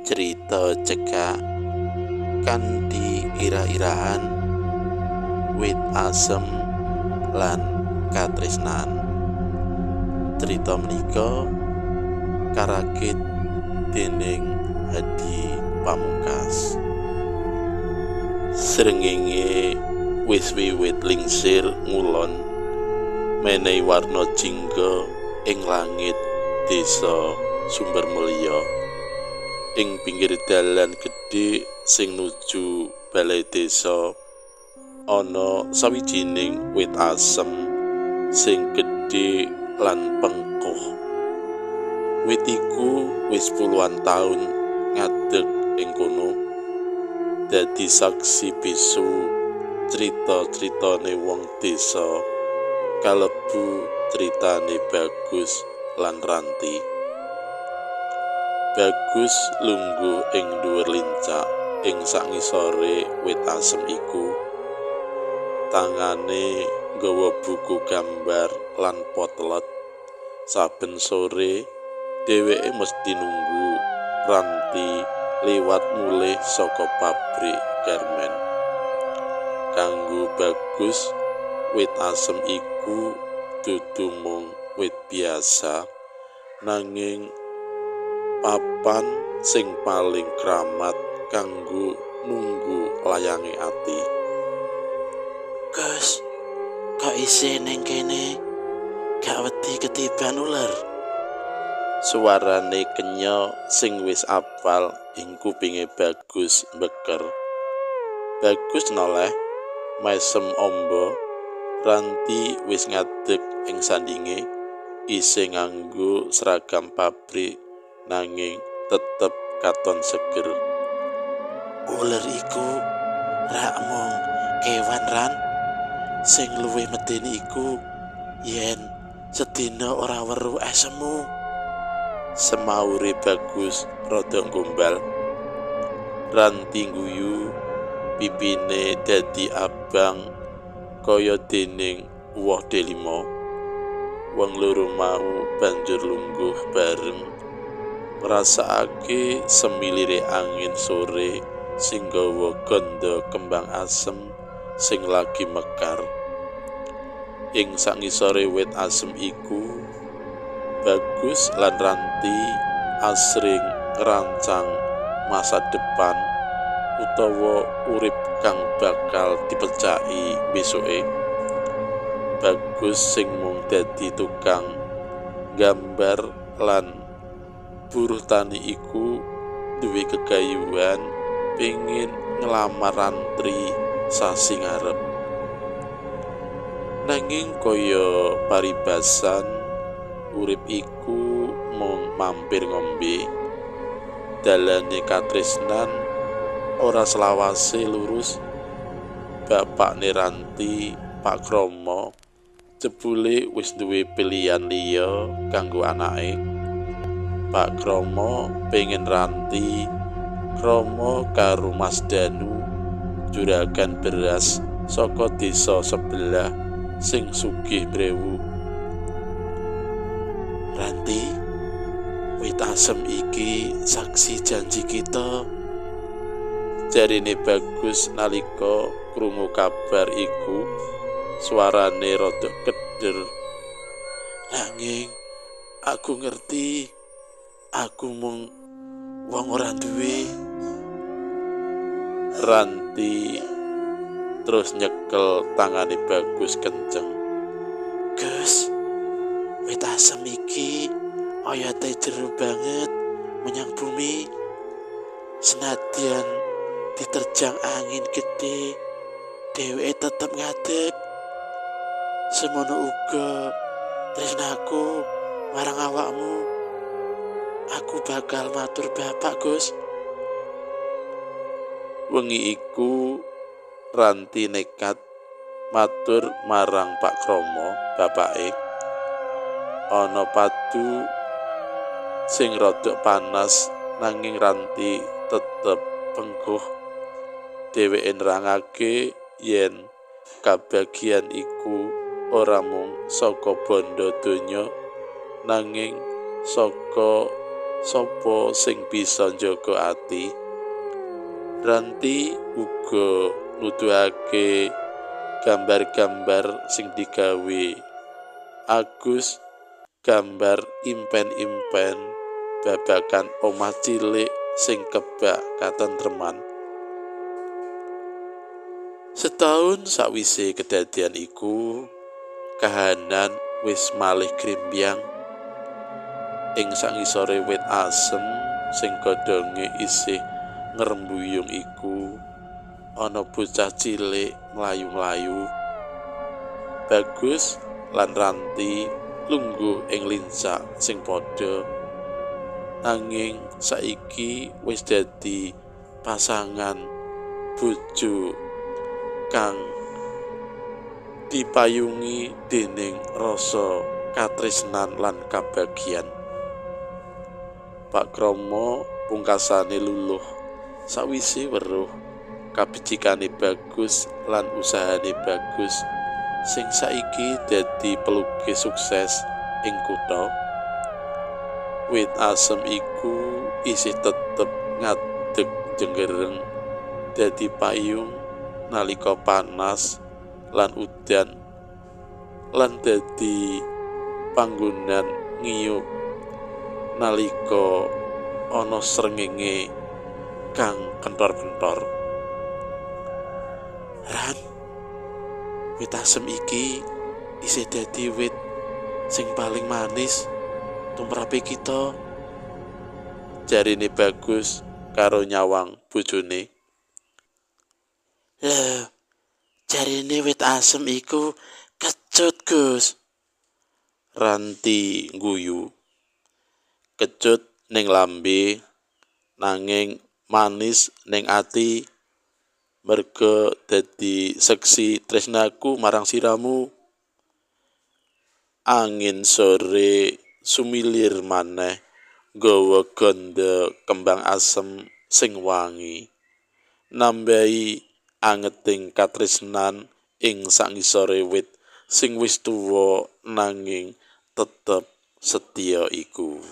Crita cekak kanthi irah-irahan wit asem lan katresnan. Crita menika karakit dening Hadi Pamungkas. Srengenge wis wiwit lingsir ngulon, menehi warna jingga ing langit desa Sumbermulya. Ing pinggir dalan gedhe sing nuju balai desa ana sawijining wit asem sing gedhe lan pengkuh. Wit iku wis puluhan taun ngadeg ing kono, dadi saksi bisu crita-critane wong desa, kalebu critane Bagus lan Ranti. Bagus lungguh ing dhuwur lincak ing sangisore wit asem iku. Tangane nggawa buku gambar lan potlot. Saben sore dheweke mesti nunggu Ranti liwat mulih saka pabrik garmen. Kanggo Bagus, wit asem iku dudu mung wit biasa, nanging papan sing paling kramat kanggo nunggu layange ati. Gus, kok isih ning kene? Gak wedi ketiban uler? Suarane kenya sing wis apal ing kupinge Bagus mbeker. Bagus noleh, mesem amba. Ranti wis ngadeg ing sandinge, isih nganggo seragam pabrik nanging tetep katon seger. Uler iku rak mung kewan ran, sing luwih medeni iku yen sedina ora weruh esemu. Semaure Bagus rada gombal. Ranti guyu, pipine dadi abang kaya dening woh delima. Wong loro mau banjur lungguh bareng, ngrasakake semilire angin sore sing gawa gandha kembang asem sing lagi mekar. Ing sangisore wit asem iku, Bagus lan Ranti asring ngrancang masa depan utawa urip kang bakal dipecaki besoke. Bagus sing mung dadi tukang gambar lan buruh tani iku duwe kegayuhan pengin nglamar Ranti sasi ngarep. Nanging kaya paribasan, urip iku mung mampir ngombe. Dalane katresnan ora selawase lurus. Bapakne Ranti, Pak Kromo, jebule wis duwe pilihan liya kanggo anake. Pak Kromo pengen Ranti kromo karo Mas Danu, juragan beras saka desa sebelah sing sugih brewu. Ranti, wit asem iki saksi janji kita, jarine Bagus nalika krungu kabar iku. Suarane rada keder. Nanging aku ngerti, aku mung wong ora duwe. Ranti terus nyekel tangane Bagus kenceng. Gus, wit asem iki oyote jero banget menyang bumi. Senadyan diterjang angin gedhe, dheweke tetep ngadeg. Semono uga tresnaku marang awakmu. Aku bakal matur bapak, Gus. Wengi iku Ranti nekat matur marang Pak Kromo, bapake. Ana padu sing rada panas, nanging Ranti tetep pengkuh. Dheweke nerangake yen kabagian iku ora mung saka bondo donya, nanging saka Sapa sing bisa njaga ati? Ranti uga nuduhake gambar-gambar sing digawe Agus, gambar impen-impen babagan omah cilik sing kebak katentreman. Setaun sawise kedadian iku, kahanan wis malih grimbyang. Ing sangisore wit asem sing godhonge isih ngrembuyung iku ana bocah cilik mlayu-mlayu. Bagus lan Ranti lungguh ing lincak sing padha, nanging saiki wis dadi pasangan bojo kang dipayungi dening rasa katresnan lan kabagyan. Pak Kromo pungkasane luluh sawise weruh kabecikane Bagus lan usahane Bagus sing saiki dadi pelukis sukses ing kutha. Wit asem iku isih tetep ngadeg jenggereng dadi payung nalika panas lan udan lan dadi panggonan ngiyup nalika ana srengenge kang kentor-kentor. Ran, wit asem iki isih dadi wit sing paling manis tumrape kita, jarine Bagus karo nyawang bojone. Lho, jarine wit asem iku kecut, Gus. Ranti ngguyu. Kecut ning lambe nanging manis ning ati, merga dadi seksi tresnaku marang siramu. Angin sore sumilir maneh nggawa gandha kembang asem sing wangi, nambahi angeting katresnan ing sangisore wit sing wis tuwa nanging tetep setya iku.